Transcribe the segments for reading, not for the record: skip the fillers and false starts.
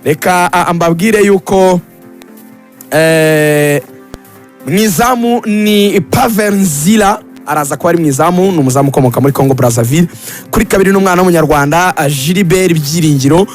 Reka mbabwire yuko mu izamu ni Pavel Nzira, araza kuba ari mu izamu, ni umuzamu ukomoka muri Congo Brazzaville. Kuri kabiri ni umwana w'Umunyarwanda, Gilbert Byiringiro,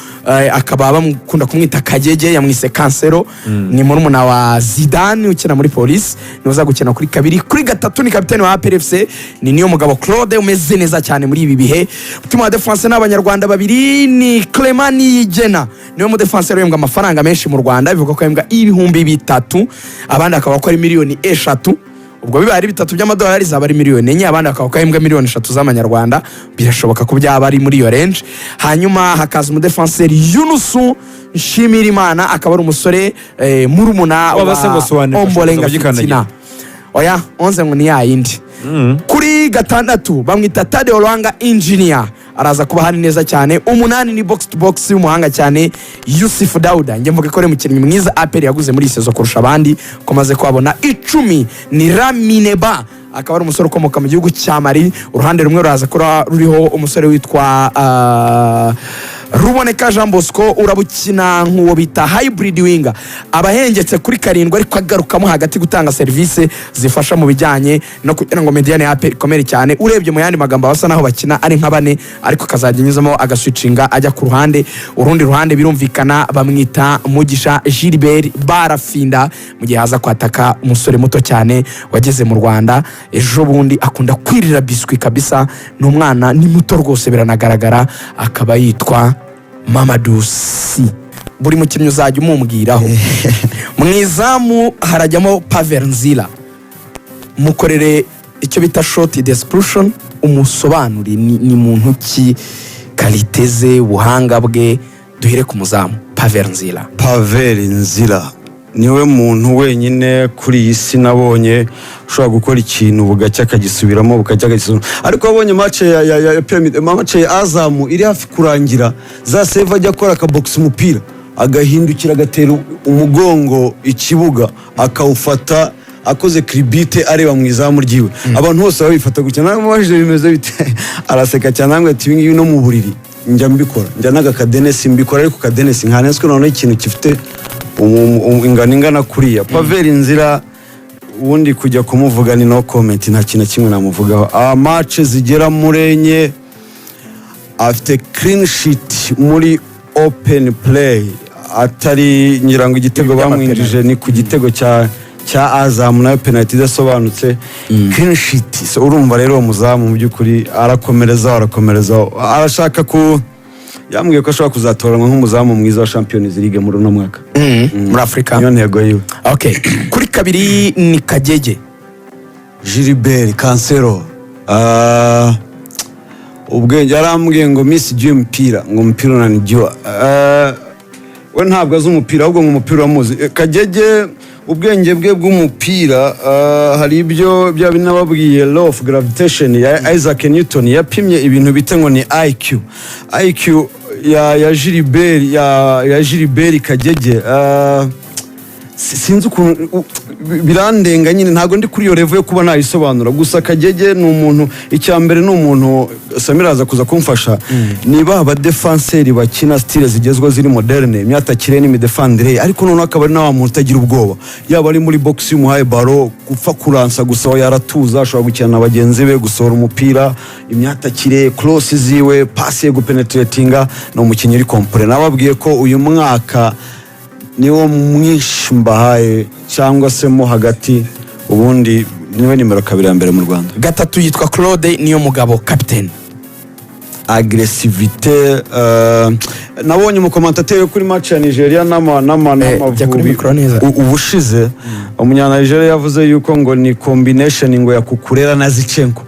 akaba bamukunda kumwita Kagege, yamwise Kansero. Ni murumuna wa Zidane ukina muri Polisi, niwe uza gukina kuri kabiri. Kuri gatatu ni kapiteni wa APR FC, ni niyo mugabo Claude, umeze neza cyane muri ibi bihe. Umutima wa defense ni Abanyarwanda babiri, ni Clement Niyigena, niwe mudefanse uhembwa amafaranga menshi mu Rwanda, bivuga ko ahembwa 3000, abandi akaba ko ari miliyoni 3. Ubwo bibaye ari 3 by'amadolari zaba ari miliyoni 4, abandi bakaba ko ahembwa miliyoni 3 z'amanyarwanda, birashoboka ko byaba ari muri iyo range. Hanyuma hakaza umudefanseri Yunusu Nshimirimana, akaba ari umusore murumuna Waba se ngo Soane Ombolenga ashobora kugikandagira? Fitina. Oya, 11 ngo ni yayindi. Kuri gatandatu bamwita Tade Olwanga Engineer, araza kuba hari neza cyane. Umunani ni box to box y'umuhanga cyane Yusuf Dauda, njye mvuga ko ari umukinnyi mwiza APR yaguze muri iyi saison kurusha abandi ko maze kuhabona. 10 ni Ramineba, akaba ari umusore ukomoka mu gihugu cya Mali. Uruhande rumwe ruraza kuba ruriho umusore witwa Ruboneka Jean Bosco, urabukina nk'uwo bita hybrid winger, abahengetse kuri karindwi ariko agarukamo hagati gutanga serivisi zifasha mu bijyanye no kugira ngo médiane ya APR ikomere cyane. Urebye mu yandi magambo, basa naho bakina ari nka bane, ariko akazajya anyuzamo agaswitchinga ajya ku ruhande. Urundi ruhande birumvikana bamwita Mugisha Gilbert Barafinda, mu gihe haza kwataka umusore muto cyane wageze mu Rwanda ejo bundi, akunda kwirira biswi kabisa, ni umwana, ni muto rwose biranagaragara, akaba yitwa Mamadou Sy. Buri mukinnyi uzajya umumbwiraho. Mu izamu harajyamo Pavel Nzira, mukorere icyo bita short description, umusobanuri ni muntu ki, qualité ze, ubuhanga bwe. Duhere ku muzamu Pavel Nzira. Pavel Nzira niwe muntu wenyine kuri iyi si nabonye ushobora gukora ikintu bugacya akagisubiramo, bugacya akagisubiramo. Ariko wabonye match ya Pyramid, match ya Azam iri hafi kurangira, za save ajya akora, akabogisa umupira, agahindukira, agatera umugongo ikibuga, akawufata akoze kiribite areba mu izamu ryiwe, abantu bose babifata gutya. Naramubajije bimeze bite, araseka cyane, arambwira ati: "Ibi ngibi no mu buriri njya mbikora, njya n'agakadenesi mbikora, ariko kadenesi nkanetswe noneho ikintu gifite ingano ingana kuriya." Pavel Nzira ubundi kujya kumuvuga ni no comment, nta kintu na kimwe namuvugaho. Match zigera muri enye afite clean sheet muri open play, atari ngira ngo igitego bamwinjije ni ku gitego cya Azam, nayo penalty idasobanutse, clean sheet. So, urumva rero uwo muzamu mu by'ukuri arakomereza, arakomereza, arashaka ku yambwiye ko ashobora kuzatoranywa nk'umuzamu mwiza wa Champions League muri uno mwaka. Muri Afurika. Niyo ntego yiwe. Okay, kuri kabiri ni Kagege. Gilbert Kansero. Ubwenge, yarambwiye ngo miss jya umupira, ngo umupira unanijyua. We ntabwo azi umupira, ahubwo ngo umupira uramuzi. Kagege ubwenge bwe bw'umupira, hari ibyo bya binababwiye, law of gravitation ya Isaac Newton, yapimye ibintu bita ngo ni IQ. IQ ya Gilbert, ya Gilbert Kagege, sinzi ukuntu birandenga nyine, ntabwo ndi kuri iyo level yo kuba nayisobanura. Gusa Kagege ni umuntu, icya mbere ni umuntu, Samira aza kuza kumfasha, niba abadefanseri bakina style zigezweho ziri moderne, imyatakire n'imidefandire, ariko noneho akaba ari na wa muntu utagira ubwoba, yaba ari muri box y'umuhaye ballon, gupfa kuransa gusa yaratuza, ashobora gukina na bagenzi be, gusohora umupira, imyatakire, cross ziwe, passe yo gupenetratinga, ni umukinnyi uri complet. Nababwiye ko uyu mwaka niwo mwinshi mbahaye cyangwa se mo hagati, ubundi niwe nimero 2 ya mbere mu Rwanda. Gatatu yitwa Claude niyo mugabo, kapitene. Agressivité, nabonye umucommentateur kuri match ya Nigeria Jya kuri n'Amavubi micro neza. Ubushize umunyanigeria yavuze yuko ngo ni combination ngo ya Cucurella na Zinchenko,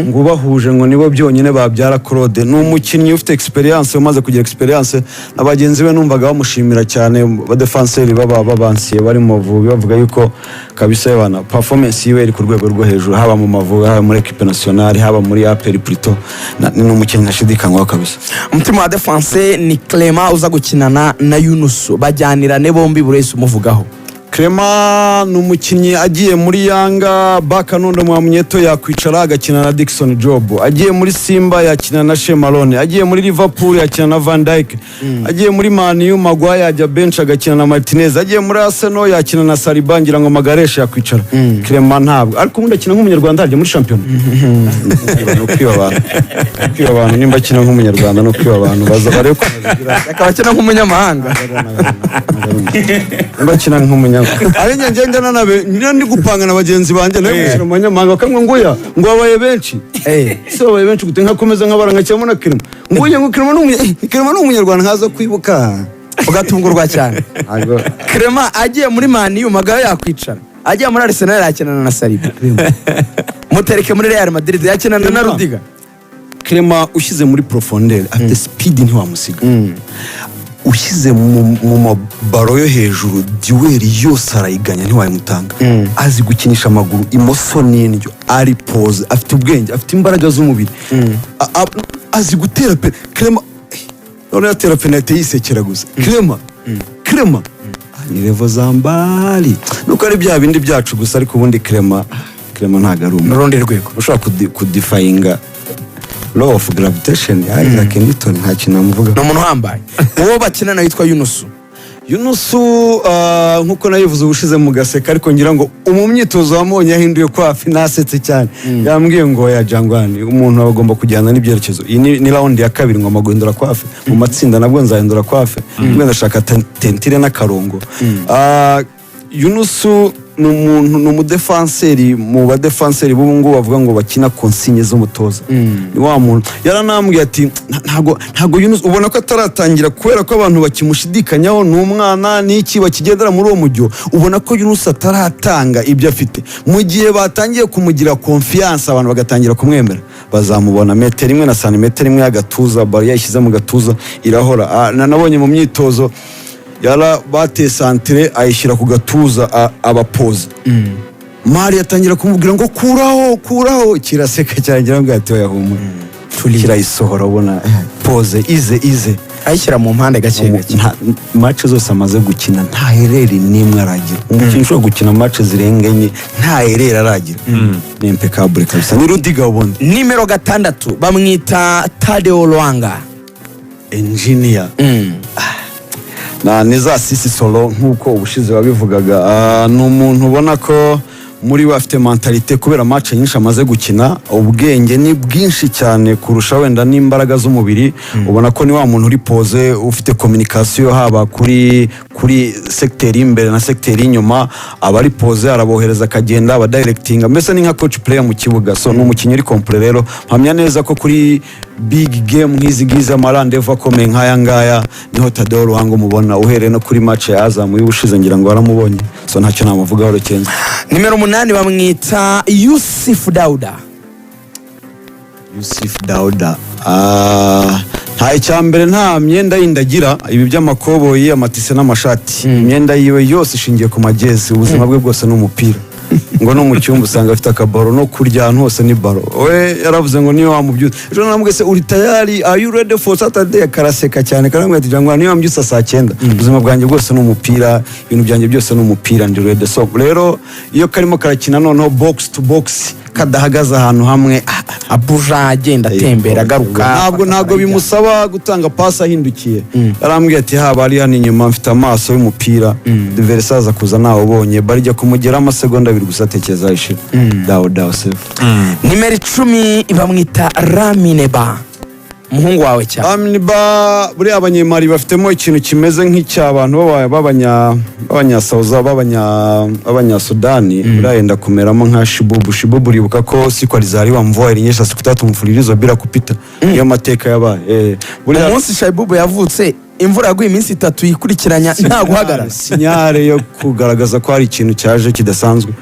ngo bahuje ngo nibo byonyine babyara Claude. Ni umukinnyi ufite experience, umaze kugira experience, na bagenzi be numvaga bamushimira cyane, badefanseri baba babansiye bari mu Mavubi, bavuga yuko kabisa yabana performance yiwe iri ku rwego rwo hejuru, haba mu Mavubi, haba muri équipe nationale, haba muri APR plutôt. Ni umukinnyi ntashidikanywaho kabisa. Umutima wa defense ni Clement uza gukinana na Yunusu, bajyanirane bombi, buri wese umuvugaho. Clement ni umukinnyi, agiye muri Yanga Baka Nondo Mwamnyeto yakwicara agakina na Dickson Job, agiye muri Simba yakina na Che Malone, agiye muri Liverpool yakina na Van Dijk, agiye muri Man U Maguire yajya bench agakina na Martinez, agiye muri Arsenal yakina na Saliba, ngira ngo Magalhaes yakwicara. Clement ntabwo, ariko ubundi akina nk'umunyarwanda harya muri shampiyona? Ni ukwiba abantu, kwiba abantu. Nimba akina nk'umunyarwanda no kwiba abantu, baza barebe ko Akaba akina nk'umunyamahanga. Nimba akina nk'umunyamahanga, ari njye ngenda nanabe niyo ndi gupanga na bagenzi banjye nawe gushyira mu banyamahanga, bakamwe nguya ngo babaye benshi. Se babaye benshi gute? Nkakomeza nkabara nkashyiramo na Clement, nguya ngo Clement ni umunyarwanda, nkaza kwibuka. Ugatungurwa cyane. Ntabwo. Clement agiye muri Man U, Maguire yakwicara, agiye muri Arsenal yakinana na Saliba, mutereke muri Real Madrid yakinana na Clement. Rudiger. Clement ushyize muri profondeur afite speed, ntiwamusiga. Ushyize mu mabaro yo hejuru, duel yose arayiganya, ntiwayimutanga. Azi gukinisha amaguru imoso n'indyo, ari posé, afite ubwenge, afite imbaraga z'umubiri. Azi gutera pe. Clement noneho atera penalty yisekera gusa. Clement ni level za mbali, nuko ari bya bindi byacu gusa, ariko ubundi Clement ntabwo ari umuntu N'urundi rwego. ushobora kudefyinga law of gravitation. Isaac Newton nta kintu namuvuga. Ni umuntu uhambaye. Uwo bakinana witwa Yunusu. Yunusu, nkuko nayivuze ubushize mu gaseka, ariko ngira ngo mu myitozo wamubonye yahinduye coiffe, nasetse cyane. Yambwiye ngo ya Jangwani, umuntu aba agomba kujyana n'ibyerekezo. Iyi ni round ya kabiri ngomba guhindura coiffe. Mu matsinda nabwo nzahindura coiffe, ubwo ndashaka teinture n'akarongo. Yunusu ni umuntu, ni umudefanseri mu badefanseri b'ubu ngubu bavuga ngo bakina consigne z'umutoza. Ni wa muntu yaranambwiye ati ntago Yunusu ubona ko ataratangira kubera ko abantu bakimushidikanyaho, ni umwana n'iki, bakigendera muri uwo mujyo. Ubona ko Yunusu ataratanga ibyo afite. Mu gihe batangiye kumugira confiance, abantu bagatangira kumwemera, bazamubona. Metero imwe na santimetero imwe y'agatuza, ballon yayishyize mu gatuza irahora. Nabonye mu myitozo yara bateye centre, ayishyira ku gatuza, abapoza mari atangira kumubwira ngo kuraho, kuraho, kiraseka cyane, ngira ngo ati oya humura, kirayisohora. Ubona posé ize ize. Ayishyira mu mpande gake gake. Match zose amaze gukina nta erreur n'imwe aragira. Umukinnyi ushobora gukina match zirenga enye nta erreur aragira ni impeccable kabisa, ni Rudiger ubundi. Nimero 6 bamwita Tadeo Lwanga. Engineer na ni za sisi solo nk'uko ubushize wabivugaga. Ni umuntu ubona ko muri we afite mentalité kubera match nyinshi amaze gukina. Ubwenge ni bwinshi cyane kurusha wenda n'imbaraga z'umubiri. Ubona ko ni wa muntu uri posé, ufite communication haba kuri secteur y'imbere na secteur y'inyuma. Aba ari posé, arabohereza akagenda, aba directinga, mbese ni nka coach player mu kibuga. So ni umukinnyi uri complet. Rero mpamya neza ko kuri big game nk'izi ngizi, amarandevu akomeye nk'aya ngaya, niho Tadeo Lwanga umubona, uhereye no kuri match ya Azam y'ubushize ngira ngo waramubonye. So ntacyo namuvugaho rukenze. Nimero 8 bamwita Yusuf Dauda. Yusuf Dauda, nta icyambere, nta myenda yindi agira, ibi by'amakoboyi, amatise n'amashati. Imyenda yiwe yose ishingiye ku magezi. Ubuzima bwe bwose ni umupira. Ngo no mu cyumba usanga afite akabaro, no kurya ahantu hose ni ballon. We yaravuze ngo niyo wamubyutsa ejo, namubwiye se uri tayari, are you ready for Saturday? Karaseka cyane, karambwira ati Jangwa, niyo wambyutsa saa 9, ubuzima bwanjye bwose ni umupira, ibintu byanjye byose ni umupira, ndi ready. So rero iyo karimo karakina noneho box to box, kadahagaze ahantu hamwe, abuja, agenda atembera, agaruka. Ntabwo bimusaba gutanga pasi ahindukiye. Yarambwiye ati haba ari hano inyuma mfite amaso y'umupira, adversaire aza kuza nawubonye, barijya kumugeraho amasegonda 2 gusa, atekereza ishira. Dawo dawo sefu. Nimero 10 bamwita Lamine Ba, umuhungu wawe cyane. Lamine Ba, buriya abanyemari bafitemo ikintu kimeze nk'icy'abantu b'abanyasauza, b'abanyasudani. Buriya yenda kumeramo nka Shibubu. Shibubu uribuka ko siku alizaliwa mvua ilinyesha siku tatu mfululizo bila kupita? Niyo mateka yabaye. Buriya Umunsi Shayibubu yavutse imvura yaguye iminsi 3 yikurikiranya nta guhagarara. Signal yo kugaragaza ko hari ikintu cyaje kidasanzwe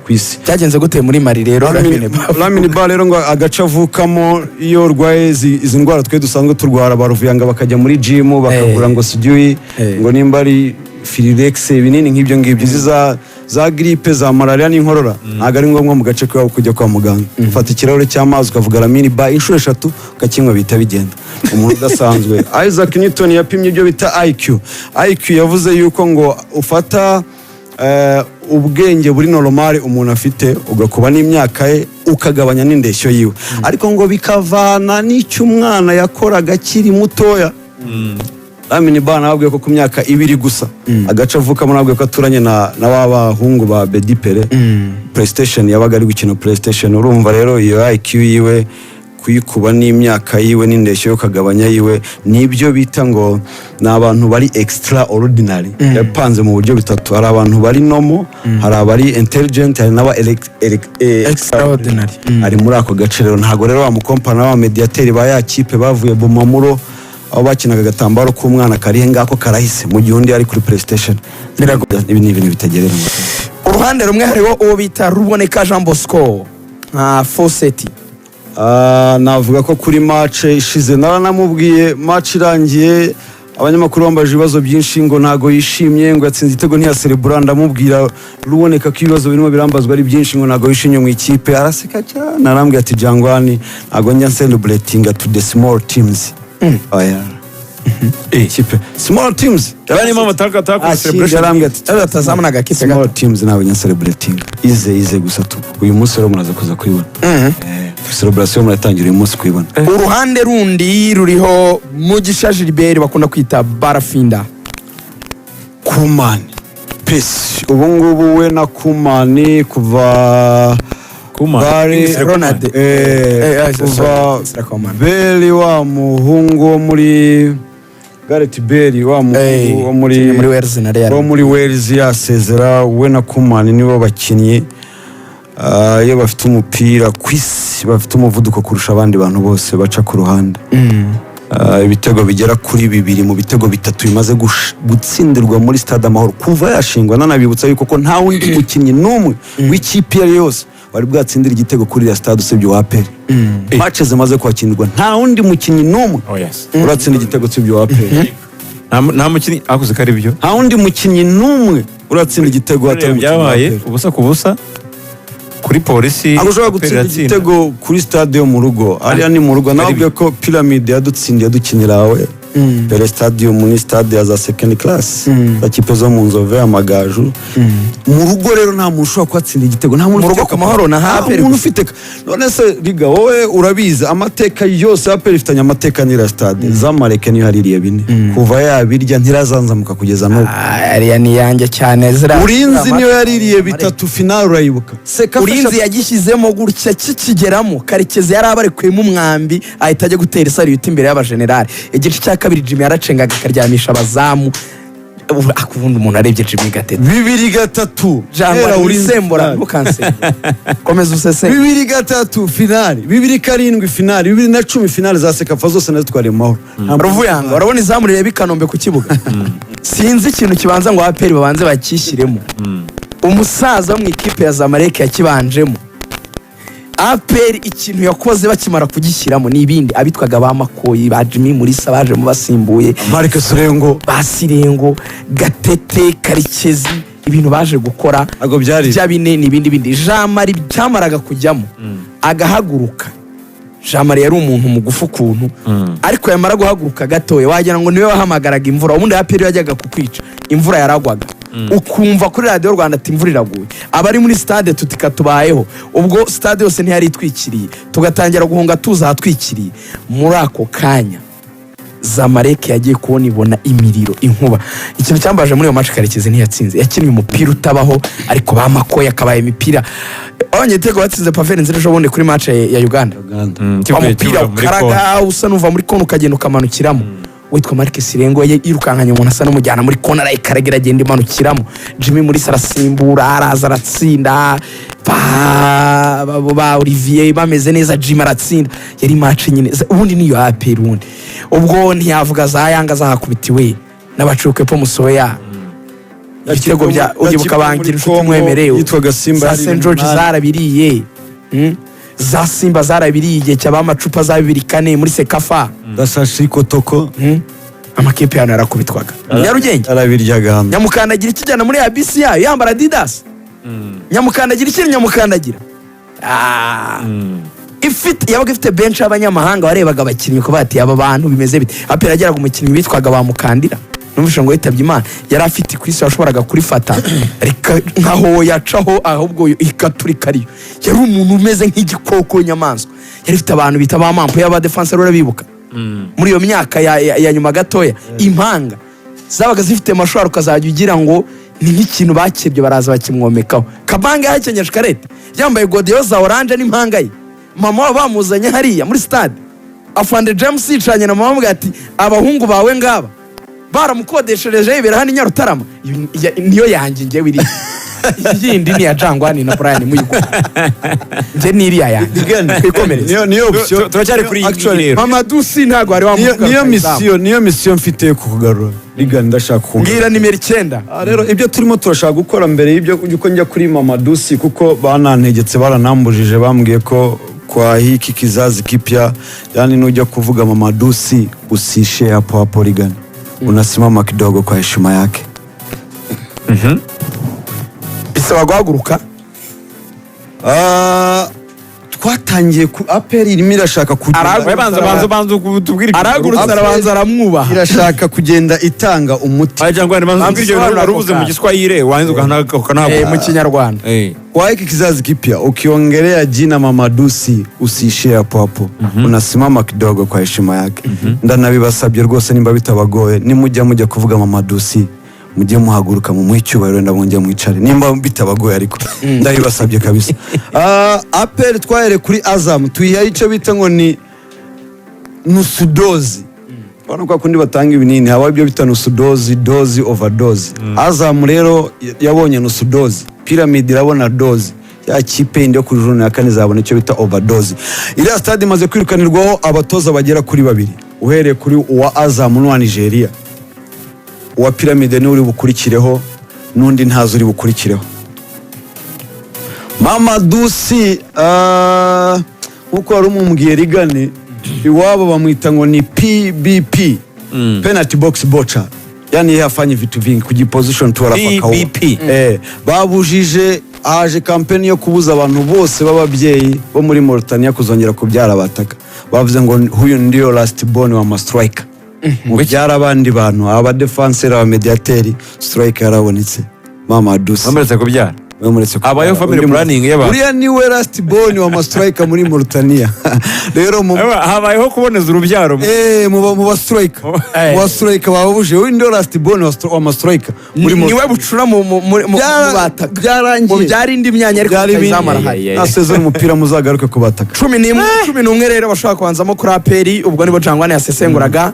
ku isi. Byagenze gute muri Mali rero, Lamine Ba? Lamine Ba rero, ngo agace avukamo, iyo urwaye izi ndwara twe dusanzwe turwara, baruvuyanga bakajya muri gym bakagura ngo sijui ngo nimba ari Firirex, ibinini nk'ibyo ngibyo. Izi za grippe, za malariya n'inkorora, ntabwo ari ngombwa mu gace k'iwabo kujya kwa muganga. Ufata ikirahure cy'amazi ukavuga Lamine Ba inshuro eshatu, ukakinywa, bihita bigenda. Umuntu udasanzwe. Isaac Newton yapimye ibyo bita IQ. IQ yavuze yuko ngo ufata ubwenge buri normal umuntu afite, ugakuba n'imyaka ye, ukagabanya n'indeshyo yiwe, ariko ngo bikavana n'icyo umwana yakoraga akiri mutoya. Lamine Bah nababwiye ko ku myaka 2 gusa, agace avukamo, nababwiye ko aturanye na ba bahungu ba Bedi Pele, PlayStation, yabaga ari gukina PlayStation. Urumva rero iyo IQ yiwe kuyikuba n'imyaka yiwe n'indeshyo yo kagabanya yiwe, nibyo bita ngo ni abantu bari extraordinary. Yapanze mu buryo butatu: hari abantu bari normal, hari abari intelligent, hari n'aba extraordinary. Ari muri ako gace. Rero ntabwo rero wamukompara n'aba mediateri ba ya kipe bavuye Bumamuro, aho bakinaga agatambaro k'umwana karihe ngako karahise, mu gihe undi ari kuri PlayStation. Biragoye. Ibi ni ibintu bitagereranywa. Uruhande rumwe hariho uwo bita Ruboneka Jean Bosco nka foseti. Ah, navuga ko kuri match ishize naranamubwiye, match irangiye abanyamakuru bambaje ibibazo byinshi ngo ntago yishimye, ngo yatsinze igitego ntiyaserebura. Ndamubwira: "Ruboneka, ko ibibazo birimo birambazwa ari byinshi, ngo ntago yishimye mu ikipe?" Araseka cyane, arambwira ati: "Jangwani, ntago njya celebrating to the small teams." Oya, ikipe small teams. Yari niyo mpamvu atakora Ah, celebration. yarambwiye ati: Yavuze ati, "Azamu ni agakipe "Small gato." teams ntabwo njya celebrating, ize ize gusa tu." Uyu munsi rero muraza kuza kuyibona. Celebration muratangira uyu munsi kuyibona. Uruhande rundi ruriho Mugisha Gilbert bakunda kwita Barafinda. Kumani pesi ubu ngubu, we na Kumani kuva Koeman. Bari Kingsley Ronald. Kuva Sorry, Koeman. Bale, wa muhungu wo muri Gareth Bale, wa muhungu wo muri muri Wales na Real. wo muri Wales yasezera, we na Koeman nibo bakinnyi iyo bafite umupira ku isi bafite umuvuduko kurusha abandi bantu bose baca ku ruhande. Ibitego bigera kuri bibiri mu bitego bitatu bimaze gutsindirwa muri Stade Amahoro kuva yashingwa. Nanabibutsa yuko ko nta wundi mukinnyi n'umwe w'ikipe iyo ari yo yose wari bwatsindira igitego kuri iriya stade usibye uwa APR. Match zimaze kuhakinirwa, nta wundi mukinnyi n'umwe Oh yes. uratsinda igitego usibye uwa APR. Nta mukinnyi akoze ko ari byo. Nta wundi mukinnyi n'umwe uratsinda igitego atari umukinnyi wa Byabaye APR. 0-0 kuri Polisi. Ntabwo ushobora APR gutsinda iratsinda. igitego kuri stade yo mu rugo. Hariya ni mu rugo. Nababwiye ko Pyramide yadutsindiye dukinira awe Pele Stadium, ni stade ya za second class, za kipe zo mu Nzove, Amagaju. Mu rugo rero nta muntu ushobora kuhatsinda igitego, nta muntu Mu rugo ufite ku Mahoro na nta APR muntu gusa. ufite. None se Riga, wowe urabizi amateka yose APR ifitanye amateka n'iriya stade. Zamalek niyo haririye bine, kuva yabirya ntirazanzamuka kugeza n'ubu. Ah, ariya ni iyanjye cyane ziriya. Urinzi niyo yaririye bitatu final, urayibuka? Sekafa Urinzi eshatu. Yagishyizemo gutya kikigeramo, Karekezi yari abarekuyemo umwambi, ahita ajya gutera isariyuti imbere y'abajenerali. Igice cya kabiri Jimmy yaracengaga akaryamisha abazamu. Ubundi umuntu arebye Jimmy Gatete. 2-3. Jangwa Hera Urinzi wisembura finale. Ntukansembure, komeza usese. 2-3 finale, 2-7 finale, 2010 finale za CECAFA zose nazitwariye mu Mahoro. Ruvuyanga, urabona izamu rireba i Kanombe ku kibuga. Sinzi ikintu kibanza ngo APR babanze bakishyiremo. Umusaza wo mu ikipe ya Zamalek yakibanjemo. APR ikintu yakoze bakimara kugishyiramo ni ibindi. Abitwaga ba Makoyi, ba Jimmy Mulisa bajemo basimbuye, Marc Surengo, ba Sirengo, Gatete, Karekezi, ibintu baje gukora ntabwo byari bya bine ni ibindi bindi. Jean Marie byamaraga kujyamo agahaguruka. Jean Marie yari umuntu mugufi ukuntu, ariko yamara guhaguruka gatoya wagira ngo niwe wahamagaraga imvura. Ubundi APR yajyaga kukwica, imvura yaragwaga ukumva kuri Radiyo Rwanda ati: "Imvura iraguye." Abari muri stade tutika tubayeho, ubwo stade yose ntiyari itwikiriye, tugatangira guhunga tuza ahatwikiriye. Muri ako kanya Zamalek yagiye kubona ibona imiriro, inkuba. Ikintu cyambaje muri iyo match, Karekezi ntiyatsinze, yakinnye umupira utabaho, ariko ba Makoye akabaye imipira. Abonye igitego batsinze Paveri Nzira ejo bundi kuri match ya Uganda, wa mupira ukaraga usa n'uva muri kona ukagenda ukamanukiramo, witwa Marc Sirengo ye yirukankanye umuntu asa n'umujyana muri kona, arayikaragira agenda imanukiramo. Jimmy Mulisa arasimbura, araza aratsinda, ba Olivier bameze neza, Jimmy aratsinda. Yari match nyine ubundi niyo APR. Ubundi ubwo ntiyavuga za Yanga zahakubitiwe n'abacuke po musoya ibitego bya uribuka bangira inshuti mwemereye yitwaga Simba za yari St George umunani. zarabiriye. Za Simba zarabiriye igihe cyaba amacupa za 2004 muri CECAFA. Dashashi Kotoko. Amakipe hano yarakubitwaga Nyarugenge. Arabiryaga hano. Nyamukandagira ikijyana muri ya bisi yayo yambara Adidas, nyamukandagira ikiri nyamukandagira. Ah. Ifite yabaga ifite benshi y'abanyamahanga, warebaga abakinnyi uko bati: "Aba bantu bimeze bite?" APR yageraga umukinnyi witwaga ba Mukandira. Numvise ngo yitabye Imana, yari afite ku isi washoboraga kurifata nkaho yacaho, ahubwo ikaturika. Ariyo yari umuntu umeze nk'igikoko, inyamaswa. Yari ifite abantu bita ba mampo y'abadefanse, urabibuka muri iyo myaka ya nyuma gatoya, impanga zabaga zifite mashwari, ukazajya ugira ngo ni nk'ikintu bakebye, baraza bakimwomekaho. Kabanga yakenyeje karete, yambaye godiyo za orange n'impanga ye. Mama wabo bamuzanye hariya muri stade, Afande James yicaranye na mama, amubwira ati: "Abahungu bawe ngaba." Baramukodeshereje yibera hano i Nyarutarama. Niyo yanjye ngewe, iriya yindi ni iya Jangwani na Brian Muyigwa, njye ni iriya yanjye. Twikomereze. Niyo option. Turacyari kuri iyi ngiyi Actually, rero. Mamadou Sy ntabwo wari wamuvuga niyo rutahizamu. Niyo mission mfite yo kukugarura, Rigani, ndashaka kukugarura. Mbwira nimero 9. Rero ibyo turimo turashaka gukora mbere y'ibyo yuko njya kuri Mamadou Sy, kuko banantegetse, baranambujije, bambwiye ko kwa hiki kizazi kipya, yani nujya kuvuga Mamadou Sy usishe hapo hapo, Rigani, unasimama kidogo kwa heshima yake. Bisaba guhaguruka. Twatangiye ku APR irimo irashaka kugenda Arahagurutse. Banza, banza, banza tubwire ibyo. Arahagurutse, arabanza aramwubaha. Irashaka kugenda itanga umuti. Aya Jangwani, banza utubwire ibyo bintu wari uvuze mu Giswahili, wanze ukanahaguruka. Mu Kinyarwanda. Kwa hiki kizazi kipya, ukiongelea jina Mamadou Sy usiishie hapo hapo, unasimama kidogo kwa heshima yake. Ndanabibasabye rwose, nimba bitabagoye, nimujya mujya kuvuga Mamadou Sy, mujye muhaguruka mumuhe icyubahiro, wenda mwongere mwicare, nimba bitabagoye, ariko ndabibasabye kabisa. APR twahereye kuri Azam, tuyiha icyo bita ngo ni nusu dose. Urabona kwa kundi batanga ibinini, haba ibyo bita nusu dose, dose, overdose. Azam rero yabonye nusu dose, Pyramid irabona dose, ya kipe yindi yo kuri journée ya kane izabona icyo bita overdose. Iriya stade imaze kwirukanirwaho abatoza bagera kuri babiri, uhereye kuri uwa Azam n'uwa Nigeria. Uwa Pyramid niwe uri bukurikireho, n'undi ntazi uri bukurikireho. Mamadou Sy, nkuko wari umubwiye Rigane, iwabo bamwita ngo ni PBP, penalty box poacher, yani yeye hafanyi vitu vingi, kujiposition tu alafu akaua. PBP. Babujije, haje kampeni yo kubuza abantu bose b'ababyeyi bo muri Mauritania kuzongera kubyara abataka. Bavuze ngo huyu ndio last born wa mastriker, mubyara abandi bantu, aba defenseur, aba mediateri, striker yarabonetse, Mamadou Sy. Bamuretse kubyara. Bamuretse kubyara. Habayeho family Undi planning y'abantu. Uriya niwe last born wa mastriker muri Mauritania. Rero mu Habayeho kuboneza urubyaro. Mu ba striker, mu ba striker bababuje, uyu ndio last born wa mastriker muri Niwe bucura mu bataka. Byarangiye. Mu byari indi myanya, ariko Byari ibindi. rutahizamu arahari. Yeah, yeah. Nasezera umupira, muzagaruke ku bataka. 11, 11 rero bashobora kubanzamo kuri APR, ubwo nibo Jangwani yasesenguraga.